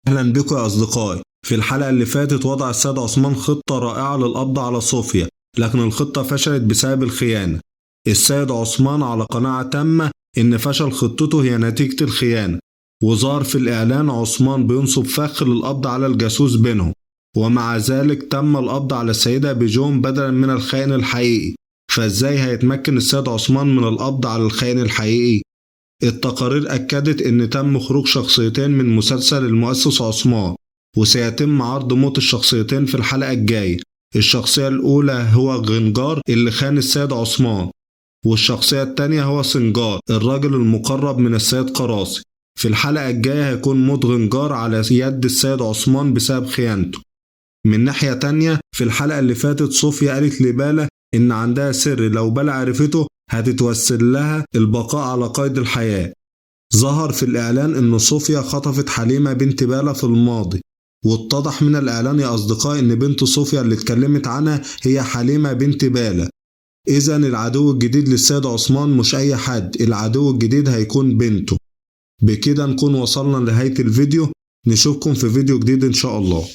أهلا بكم يا أصدقائي. في الحلقة اللي فاتت وضع السيد عثمان خطة رائعة للقبض على صوفيا، لكن الخطة فشلت بسبب الخيانة. السيد عثمان على قناعة تامة إن فشل خطته هي نتيجة الخيانة، وظهر في الإعلان عثمان بينصب فخ للقبض على الجاسوس بينهم، ومع ذلك تم القبض على السيدة بيجون بدلا من الخائن الحقيقي. فإزاي هيتمكن السيد عثمان من القبض على الخائن الحقيقي؟ التقارير أكدت إن تم خروج شخصيتين من مسلسل المؤسس عثمان، وسيتم عرض موت الشخصيتين في الحلقة الجاية. الشخصية الأولى هو غنجار اللي خان السيد عثمان، والشخصية التانية هو سنجار الراجل المقرب من السيد قراصي. في الحلقة الجاية هيكون موت غنجار على يد السيد عثمان بسبب خيانته. من ناحية تانية، في الحلقة اللي فاتت صوفيا قالت لبالا إن عندها سر لو بالا عرفته هتتوسل لها البقاء على قيد الحياة. ظهر في الإعلان إن صوفيا خطفت حليمة بنت بالا في الماضي، واتضح من الإعلان يا أصدقائي إن بنت صوفيا اللي اتكلمت عنها هي حليمة بنت بالا. إذا العدو الجديد للسيد عثمان مش أي حد، العدو الجديد هيكون بنته. بكده نكون وصلنا لنهاية الفيديو، نشوفكم في فيديو جديد إن شاء الله.